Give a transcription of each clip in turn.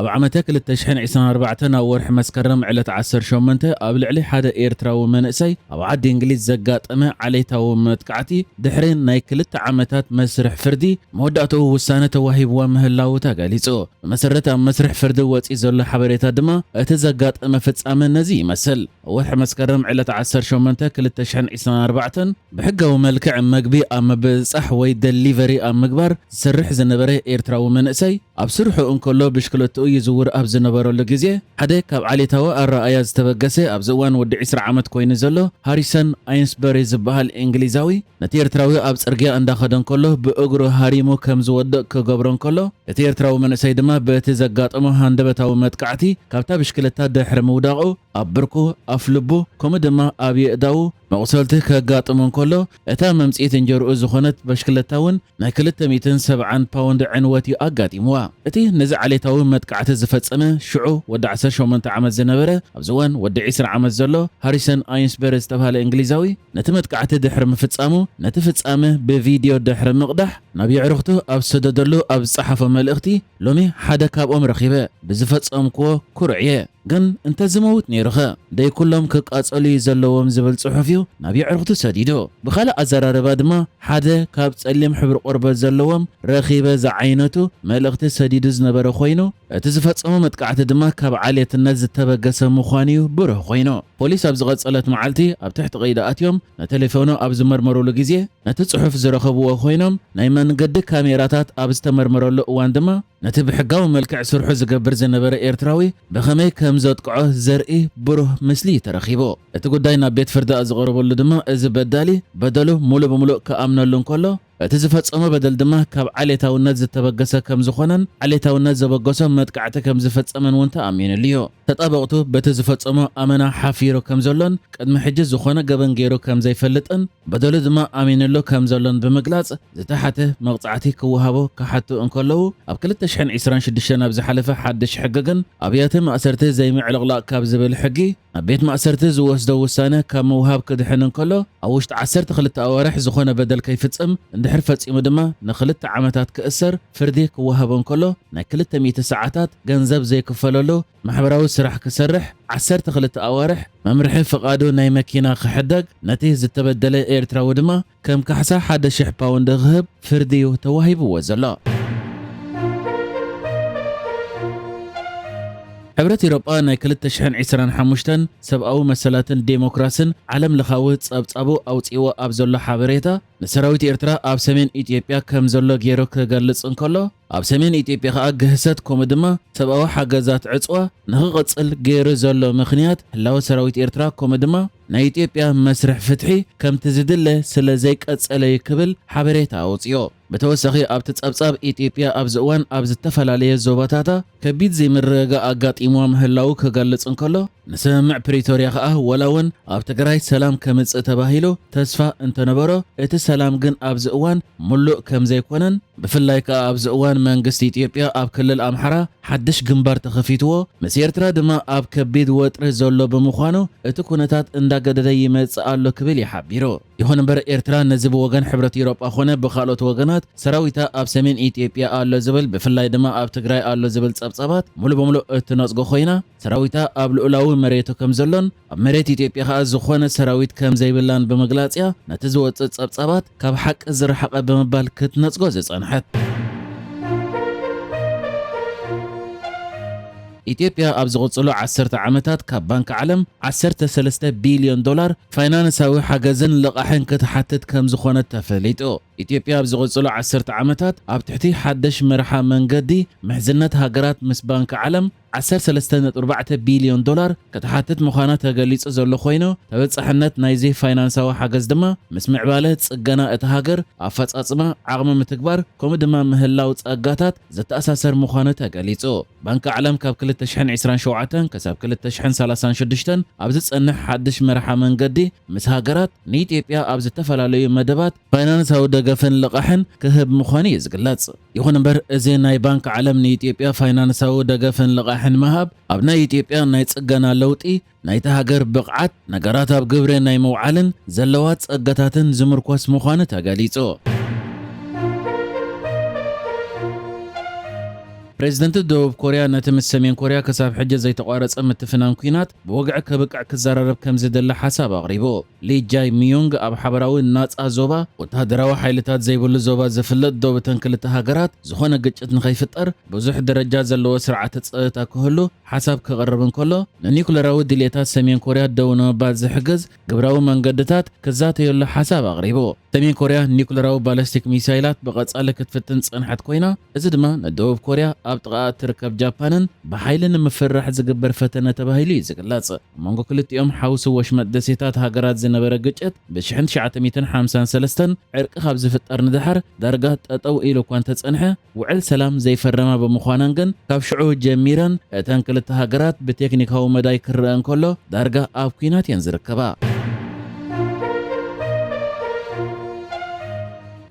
ኣብ ዓመተ ክልተ ሽሕን ዕስራን ኣርባዕተን ኣብ ወርሒ መስከረም ዕለት ዓሰርተ ሸሞንተ ኣብ ልዕሊ ሓደ ኤርትራዊ መንእሰይ ኣብ ዓዲ እንግሊዝ ዘጋጠመ ዓሌታዊ መጥቃዕቲ ድሕሪ ናይ ክልተ ዓመታት መስርሕ ፍርዲ መወዳእታኡ ውሳነ ተዋሂብዋ ምህላዉ ተገሊጹ። ብመሰረት ኣብ መስርሕ ፍርዲ ወጺኡ ዘሎ ሓበሬታ ድማ እቲ ዘጋጠመ ፍጻመ ነዚ ይመስል። ኣብ ወርሒ መስከረም ዕለት ዓሰርተ ሸሞንተ ክልተ ሽሕን ዕስራን ኣርባዕተን ብሕጋዊ መልክዕ መግቢ ኣብ ምብጻሕ ወይ ደሊቨሪ ኣብ ምግባር ዝሰርሕ ዝነበረ ኤርትራዊ መንእሰይ ኣብ ስርሑ እንከሎ ብሽክለትኡ ይዝውር ኣብ ዝነበረሉ ግዜ ሓደ ካብ ዓሌታዊ ኣረኣእያ ዝተበገሰ ኣብዚ እዋን ወዲ ዕስራ ዓመት ኮይኑ ዘሎ ሃሪሰን ኣይንስበሪ ዝበሃል እንግሊዛዊ ነቲ ኤርትራዊ ኣብ ጽርግያ እንዳኸደ እንከሎ ብእግሩ ሃሪሙ ከም ዝወድቕ ክገብሮ እንከሎ እቲ ኤርትራዊ መንእሰይ ድማ በቲ ዘጋጠሞ ሃንደበታዊ መጥቃዕቲ ካብታ ብሽክለታ ድሕሪ ምውዳቑ ኣብ ብርኩ፣ ኣፍ ልቡ ከምኡ ድማ ኣብ የእዳዉ መቑሰልቲ ከጋጥሞ እንከሎ እታ መምጽኢት እንጀርኡ ዝኾነት በሽክለታ እውን ናይ ክልተ ሚእትን ሰብዓን ፓውንድ ዕንወት እዩ ኣጋጢምዋ። እቲ ነዚ ዓሌታዊ መጥቃዕቲ ዝፈጸመ ሽዑ ወዲ ዓሰርተ ሸሞንተ ዓመት ዝነበረ ኣብዚ እዋን ወዲ ዕስራ ዓመት ዘሎ ሃሪሰን ኣይንስበሪ ዝተባህለ እንግሊዛዊ ነቲ መጥቃዕቲ ድሕሪ ምፍጻሙ ነቲ ፍጻመ ብቪድዮ ድሕሪ ምቕዳሕ ናብ የዕርኽቱ ኣብ ዝሰደደሉ ኣብ ዝጸሓፎ መልእኽቲ ሎሚ ሓደ ካብኦም ረኺበ ብዝፈጸምክዎ ኩሩዕ እየ። ግን እንተ ዝመውት ነይሩኸ ደይ ኩሎም ክቃጸሉ እዩ ዘለዎም ዝብል ጽሑፍ እዩ ናብ የዕርኽቱ ሰዲዱ። ብኻልእ ኣዘራርባ ድማ ሓደ ካብ ጸሊም ሕብሪ ቆርበት ዘለዎም ረኺበ ዝዓይነቱ መልእኽቲ ሰዲዱ ዝነበረ ኮይኑ እቲ ዝፈጸሞ መጥቃዕቲ ድማ ካብ ዓሌትነት ዝተበገሰ ምዃኑ እዩ ብሩህ ኮይኑ። ፖሊስ ኣብ ዝቐጸለት መዓልቲ ኣብ ትሕቲ ቀይዲ ኣትዮም ነቴሌፎኑ ኣብ ዝመርመሩሉ ግዜ ነቲ ጽሑፍ ዝረኸብዎ ኮይኖም ናይ መንገዲ ካሜራታት ኣብ ዝተመርመረሉ እዋን ድማ ነቲ ብሕጋዊ መልክዕ ስርሑ ዝገብር ዝነበረ ኤርትራዊ ብኸመይ ከም ዘጥቅዖ ዘርኢ ብሩህ ምስሊ እዩ ተረኺቡ። እቲ ጉዳይ ናብ ቤት ፍርዲ ኣብ ዝቐረበሉ ድማ እዚ በዳሊ በደሉ ሙሉእ ብምሉእ ክኣምነሉ እንከሎ እቲ ዝፈጸሞ በደል ድማ ካብ ዓሌታውነት ዝተበገሰ ከም ዝኾነን ዓሌታውነት ዘበገሶ መጥቃዕቲ ከም ዝፈጸመን እውን ተኣሚኑሉ እዩ። ተጣበቕቱ በቲ ዝፈጸሞ ኣመና ሓፊሩ ከም ዘሎን ቅድሚ ሕጂ ዝኾነ ገበን ገይሩ ከም ዘይፈልጥን በደሉ ድማ ኣሚኑሉ ከም ዘሎን ብምግላጽ ዝተሓተ መቕጻዕቲ ክወሃቦ ክሓቱ እንከለዉ ኣብ ክልተ ሽሕን ዕስራን ሽዱሽተን ኣብ ዝሓለፈ ሓድሽ ሕጊ ግን ኣብያተ ማእሰርቲ ዘይምዕልቕላቕ ካብ ዝብል ሕጊ ናብ ቤት ማእሰርቲ ዝወስዶ ውሳነ ካብ ምውሃብ ክድሕን እንከሎ ኣብ ውሽጢ ዓሰርተ ክልተ ኣዋርሕ ዝኾነ በደል ከይፍጽም እንድሕር ፈጺሙ ድማ ንክልተ ዓመታት ክእሰር ፍርዲ ክወሃቦ እንከሎ ናይ ክልተ ሚእቲ ሰዓታት ገንዘብ ዘይክፈለሉ ማሕበራዊ ስራሕ ክሰርሕ ዓሰርተ ክልተ ኣዋርሕ መምርሒ ፍቓዱ ናይ መኪና ክሕደግ ነቲ ዝተበደለ ኤርትራዊ ድማ ከም ካሕሳ ሓደ ሽሕ ፓውንድ ክህብ ፍርዲ እዩ ተዋሂብዎ ዘሎ። ሕብረት ኤሮጳ ናይ ክልተ ሽሕን ዕስራን ሓሙሽተን ሰብኣዊ መሰላትን ዴሞክራስን ዓለም ለኻዊ ጸብጻቡ ኣውጺእዎ ኣብ ዘሎ ሓበሬታ ንሰራዊት ኤርትራ ኣብ ሰሜን ኢትዮጵያ ከም ዘሎ ገይሩ ክገልጽ እንከሎ ኣብ ሰሜን ኢትዮጵያ ከኣ ግህሰት ከምኡ ድማ ሰብኣዊ ሓገዛት ዕጽዋ ንኽቕጽል ገይሩ ዘሎ ምኽንያት ህላወ ሰራዊት ኤርትራ ከምኡ ድማ ናይ ኢትዮጵያ መስርሕ ፍትሒ ከምቲ ዝድለ ስለ ዘይቀጸለ እዩ ክብል ሓበሬታ ኣውጽኦ። ብተወሳኺ ኣብቲ ጸብጻብ ኢትዮጵያ ኣብዚ እዋን ኣብ ዝተፈላለየ ዞባታታ ከቢድ ዘይምርግጋእ ኣጋጢምዋ ምህላዉ ክገልጽ እንከሎ ንስምምዕ ፕሪቶርያ ከኣ ወላ እውን ኣብ ትግራይ ሰላም ከምጽእ ተባሂሉ ተስፋ እንተነበሮ እቲ ሰላም ግን ኣብዚ እዋን ሙሉእ ከም ዘይኮነን ብፍላይ ከኣ ኣብዚ እዋን መንግስቲ ኢትዮጵያ ኣብ ክልል ኣምሓራ ሓድሽ ግንባር ተኸፊትዎ ምስ ኤርትራ ድማ ኣብ ከቢድ ወጥሪ ዘሎ ብምዃኑ እቲ ኩነታት እንዳገደደ ይመጽእ ኣሎ ክብል እዩ ሓቢሩ። ይኹን እምበር ኤርትራ ነዚ ብወገን ሕብረት ኤውሮጳ ኾነ ብኻልኦት ወገናት ሰራዊታ ኣብ ሰሜን ኢትዮጵያ ኣሎ ዝብል ብፍላይ ድማ ኣብ ትግራይ ኣሎ ዝብል ጸብጻባት ሙሉ በሙሉ እትነጽጎ ኮይና ሰራዊታ ኣብ ልኡላዊ መሬቱ ከም ዘሎን ኣብ መሬት ኢትዮጵያ ከኣ ዝኾነ ሰራዊት ከም ዘይብላን ብምግላጽ እያ ነቲ ዝወጽእ ጸብጻባት ካብ ሓቂ ዝረሓቐ ብምባል ክትነጽጎ ዝጸንሐት። ኢትዮጵያ ኣብ ዝቕጽሉ ዓሰርተ ዓመታት ካብ ባንክ ዓለም ዓሰርተ ሰለስተ ቢልዮን ዶላር ፋይናንሳዊ ሓገዝን ልቓሕን ክትሓትት ከም ዝኾነት ተፈሊጡ። ኢትዮጵያ ኣብ ዝቕጽሉ ዓሰርተ ዓመታት ኣብ ትሕቲ ሓድሽ መርሓ መንገዲ ምሕዝነት ሃገራት ምስ ባንክ ዓለም ዓሰርተ ሰለስተ ነጥቢ ኣርባዕተ ቢልዮን ዶላር ክትሓትት ምዃና ተገሊጹ ዘሎ ኮይኑ ተበጻሕነት ናይዚ ፋይናንሳዊ ሓገዝ ድማ ምስ ምዕባለ ጽገና እቲ ሃገር ኣፈጻጽማ ዓቕሚ ምትግባር ከምኡ ድማ ምህላው ጸጋታት ዝተኣሳሰር ምዃኑ ተገሊጹ። ባንኪ ዓለም ካብ ክልተ ሽሕን ዕስራን ሸውዓተን ክሳብ ክልተ ሽሕን ሰላሳን ሽዱሽተን ኣብ ዝጸንሕ ሓድሽ መርሓ መንገዲ ምስ ሃገራት ንኢትዮጵያ ኣብ ዝተፈላለዩ መደባት ፋይናንሳዊ ደገፍን ልቓሕን ክህብ ምዃኑ እዩ ዝግለጽ። ይኹን እምበር እዚ ናይ ባንኪ ዓለም ንኢትዮጵያ ፋይናንሳዊ ደገፍን ልቓሕን ምሃብ ኣብ ናይ ኢትዮጵያ ናይ ጽገና ለውጢ ናይቲ ሃገር ብቕዓት ነገራት ኣብ ግብሪ ናይ ምውዓልን ዘለዋ ጸጋታትን ዝምርኮስ ምዃኑ ተገሊጹ። ፕሬዝደንት ደቡብ ኮርያ ነቲ ምስ ሰሜን ኮርያ ክሳብ ሕጂ ዘይተቋረጸ ምትፍናን ኲናት ብወግዒ ከብቅዕ ክዘራረብ ከም ዝደሊ ሓሳብ ኣቕሪቡ። ሊ ጃይ ሚዩንግ ኣብ ሓበራዊ ናጻ ዞባ፣ ወተሃደራዊ ሓይልታት ዘይብሉ ዞባ ዝፍለጥ ዶብ እተን ክልተ ሃገራት ዝኾነ ግጭት ንኸይፍጠር ብዙሕ ደረጃ ዘለዎ ስርዓተ ጸጥታ ክህሉ ሓሳብ ከቕርብ እንከሎ፣ ንኒኩለራዊ ድልየታት ሰሜን ኮርያ ደው ንምባል ዝሕግዝ ግብራዊ መንገድታት ክዛተየሉ ሓሳብ ኣቕሪቡ። ሰሜን ኮርያ ኒኩለራዊ ባለስቲክ ሚሳይላት ብቐጻሊ ክትፍትን ዝጸንሐት ኮይና፣ እዚ ድማ ንደቡብ ኮርያ ኣብ ጥቓኣ እትርከብ ጃፓንን ብሓይሊ ንምፍርራሕ ዝግበር ፈተነ ተባሂሉ እዩ ዝግለጽ። ኣብ መንጎ ክልቲኦም ሓውሲ ወሽመጥ ደሴታት ሃገራት ዝነበረ ግጭት ብ ሽሕን ትሽዓተ ሚእትን ሓምሳን ሰለስተን ዕርቂ ካብ ዝፍጠር ንደሓር ዳርጋ ጠጠው ኢሉ እኳ እንተጸንሐ፣ ውዕል ሰላም ዘይፈረማ ብምዃነን ግን፣ ካብ ሽዑ ጀሚረን እተን ክልተ ሃገራት ብቴክኒካዊ መዳይ ክረአ እንከሎ ዳርጋ ኣብ ኲናት እየን ዝርከባ።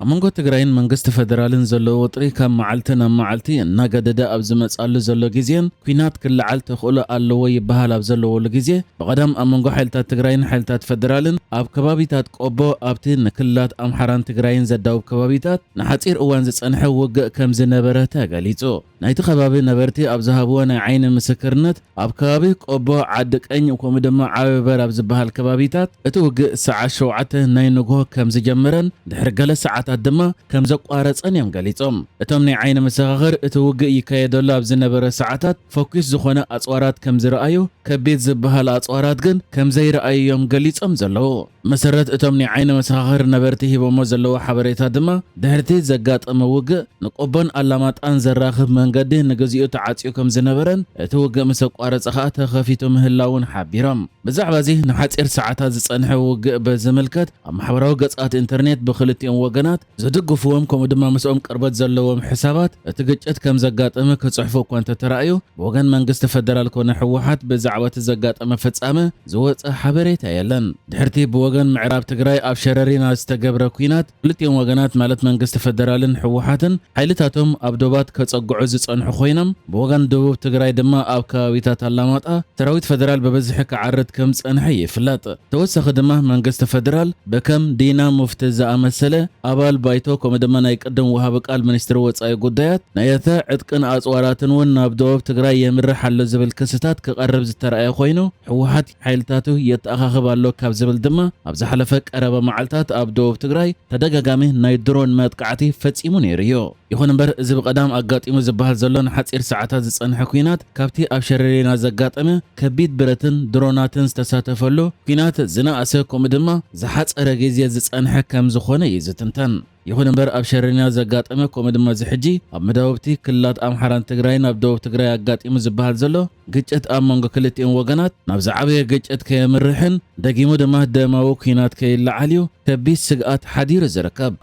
ኣብ መንጎ ትግራይን መንግስቲ ፈደራልን ዘሎ ወጥሪ ካብ መዓልቲ ናብ መዓልቲ እናገደደ ኣብ ዝመጻሉ ዘሎ ግዜን ኲናት ክለዓል ተኽእሎ ኣለዎ ይበሃል ኣብ ዘለወሉ ግዜ፣ ብቐዳም ኣብ መንጎ ሓይልታት ትግራይን ሓይልታት ፈደራልን ኣብ ከባቢታት ቆቦ፣ ኣብቲ ንክልላት ኣምሓራን ትግራይን ዘዳውብ ከባቢታት ንሓጺር እዋን ዝጸንሐ ውግእ ከም ዝነበረ ተገሊጹ። ናይቲ ከባቢ ነበርቲ ኣብ ዝሃብዎ ናይ ዓይኒ ምስክርነት፣ ኣብ ከባቢ ቆቦ፣ ዓዲ ቀኝ ከምኡ ድማ ዓበበር ኣብ ዝበሃል ከባቢታት እቲ ውግእ ሰዓት ሸውዓተ ናይ ንግሆ ከም ዝጀመረን ድሕሪ ገለ ሰዓታት ድማ ከም ዘቋረጸን እዮም ገሊጾም። እቶም ናይ ዓይኒ መሰኻኽር እቲ ውግእ ይካየደሉ ኣብ ዝነበረ ሰዓታት ፈኲስ ዝኾነ ኣጽዋራት ከም ዝረኣዩ፣ ከቢድ ዝበሃል ኣጽዋራት ግን ከም ዘይረኣዩ እዮም ገሊጾም ዘለዉ። መሰረት እቶም ናይ ዓይኒ መሰኻኽር ነበርቲ ሂቦሞ ዘለዉ ሓበሬታ ድማ፣ ድሕርቲ ዘጋጠመ ውግእ ንቆቦን ኣላማጣን ዘራኽብ መንገዲ ንግዚኡ ተዓጽዩ ከም ዝነበረን እቲ ውግእ ምስ ኣቋረጸ ኸኣ ተኸፊቱ ምህላውን ሓቢሮም። ብዛዕባ እዚ ንሓጺር ሰዓታት ዝጸንሐ ውግእ በዝምልከት ኣብ ማሕበራዊ ገጻት ኢንተርኔት ብክልቲኦም ወገናት ዝድግፍዎም ከምኡ ድማ ምስኦም ቅርበት ዘለዎም ሕሳባት እቲ ግጭት ከም ዘጋጠመ ክጽሕፉ እኳ እንተተራእዩ፣ ብወገን መንግስቲ ፈደራል ኮነ ህወሓት ብዛዕባ እቲ ዘጋጠመ ፍጻመ ዝወጸ ሓበሬታ የለን። ድሕርቲ ብወገን ምዕራብ ትግራይ ኣብ ሸረሪና ዝተገብረ ኲናት ክልቲኦም ወገናት ማለት መንግስቲ ፈደራልን ህወሓትን ሓይልታቶም ኣብ ዶባት ከጸግዑ ዝጸንሑ ኮይኖም፣ ብወገን ደቡብ ትግራይ ድማ ኣብ ከባቢታት ኣላማጣ ሰራዊት ፈደራል ብብዝሒ ክዓርድ ከም ዝጸንሐ ይፍለጥ። ተወሳኺ ድማ መንግስቲ ፈደራል ብከም ዲና ሙፍቲ ዝኣመሰለ ኣባል ባይቶ ከምኡ ድማ ናይ ቅድም ወሃቢ ቃል ሚኒስትሪ ወጻኢ ጉዳያት ናይ እተ ዕጥቅን ኣጽዋራትን እውን ናብ ደቡብ ትግራይ የምርሕ ኣሎ ዝብል ክስታት ክቐርብ ዝተረኣየ ኮይኑ፣ ህወሓት ሓይልታቱ የተኣኻኽብ ኣሎ ካብ ዝብል ድማ ኣብ ዝሓለፈ ቀረባ መዓልታት ኣብ ደቡብ ትግራይ ተደጋጋሚ ናይ ድሮን መጥቃዕቲ ፈጺሙ ነይሩ እዩ። ይኹን እምበር፣ እዚ ብቐዳም ኣጋጢሙ ዝበሃል ዘሎ ንሓጺር ሰዓታት ዝጸንሐ ኲናት፣ ካብቲ ኣብ ሸረሪና ዘጋጠመ ከቢድ ብረትን ድሮናትን ዝተሳተፈሉ ኲናት ዝነኣሰ፣ ከምኡ ድማ ዝሓጸረ ግዜ ዝጸንሐ ከም ዝኾነ እዩ ዝትንተን። ይኹን እምበር፣ ኣብ ሸረሪና ዘጋጠመ፣ ከምኡ ድማ እዚ ሕጂ ኣብ መዳውብቲ ክልላት ኣምሓራን ትግራይን ኣብ ደቡብ ትግራይ ኣጋጢሙ ዝበሃል ዘሎ ግጭት ኣብ መንጎ ክልቲኦም ወገናት ናብ ዝዓበየ ግጭት ከየምርሕን ደጊሙ ድማ ደማዊ ኲናት ከይለዓል እዩ ከቢድ ስግኣት ሓዲሩ ዝርከብ።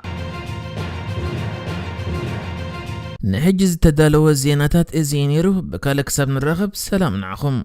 ንሕጂ ዝተዳለወ ዜናታት እዚ እዩ ነይሩ። ብካልእ ክሳብ ንራኸብ ሰላም ንዓኹም።